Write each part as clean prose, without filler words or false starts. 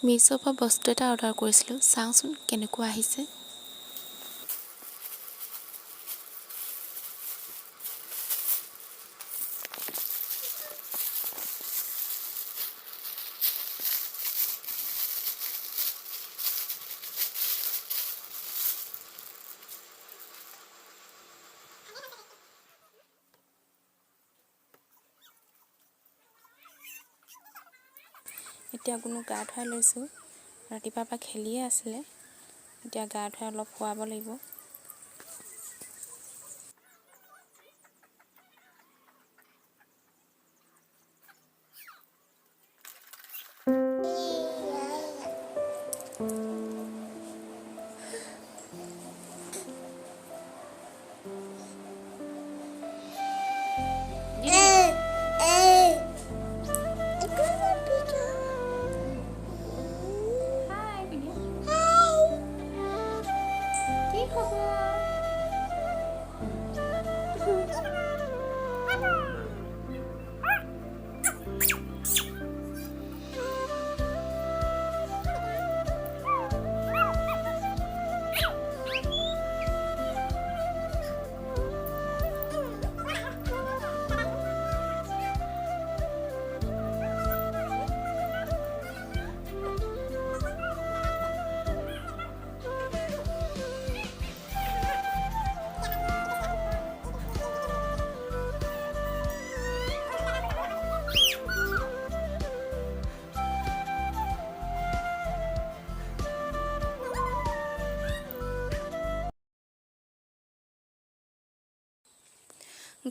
মিছ'ৰ পৰা বস্তু এটা অৰ্ডাৰ কৰিছিলোঁ, চাওঁচোন কেনেকুৱা আহিছে। এতিয়া গুণুক গা ধুৱাই লৈছোঁ, ৰাতিপুৱাৰ পৰা খেলিয়ে আছিলে, এতিয়া গা ধুৱাই অলপ শুৱাব লাগিব।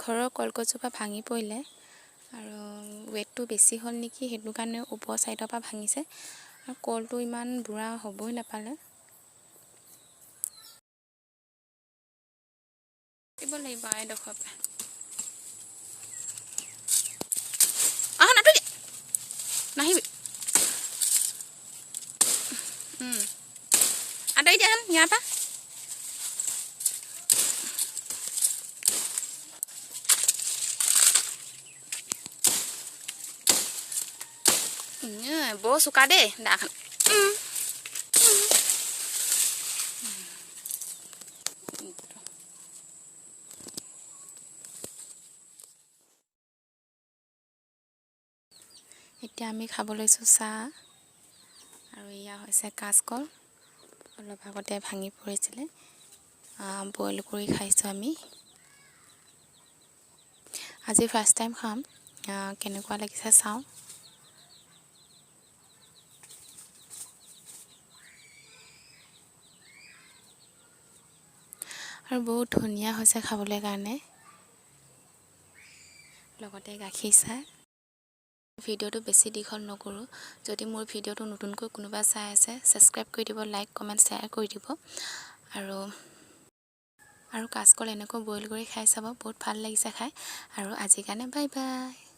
ঘৰৰ কলগছজোপা ভাঙি পৰিলে আৰু ৱেইটটো বেছি হ'ল নেকি, সেইটো কাৰণে ওপৰ ছাইডৰ পৰা ভাঙিছে। আৰু কলটো ইমান বুঢ়া হ'বই নাপালে। দিব লাগিব এডোখৰ পৰা। আহ, নাতুৰি নাহিবি। আঁতৰি দিয়া ইয়াৰ পৰা। বৰ চোকা দেই দাখন। এতিয়া আমি খাব লৈছোঁ চাহ। আৰু এয়া হৈছে কাচকল, অলপ আগতে ভাঙি পৰিছিলে, বইল কৰি খাইছোঁ আমি। আজি ফাৰ্ষ্ট টাইম খাম, কেনেকুৱা লাগিছে চাওঁ। আৰু বহুত ধুনীয়া হৈছে খাবলৈ কাৰণে, লগতে গাখীৰ চাহ। ভিডিঅ'টো বেছি দীঘল নকৰোঁ। যদি মোৰ ভিডিঅ'টো নতুনকৈ কোনোবা চাই আছে, ছাবস্ক্ৰাইব কৰি দিব, লাইক কমেণ্ট শ্বেয়াৰ কৰি দিব। আৰু আৰু কাচকল এনেকৈ বইল কৰি খাই চাব, বহুত ভাল লাগিছে খাই। আৰু আজিৰ কাৰণে বাই বাই।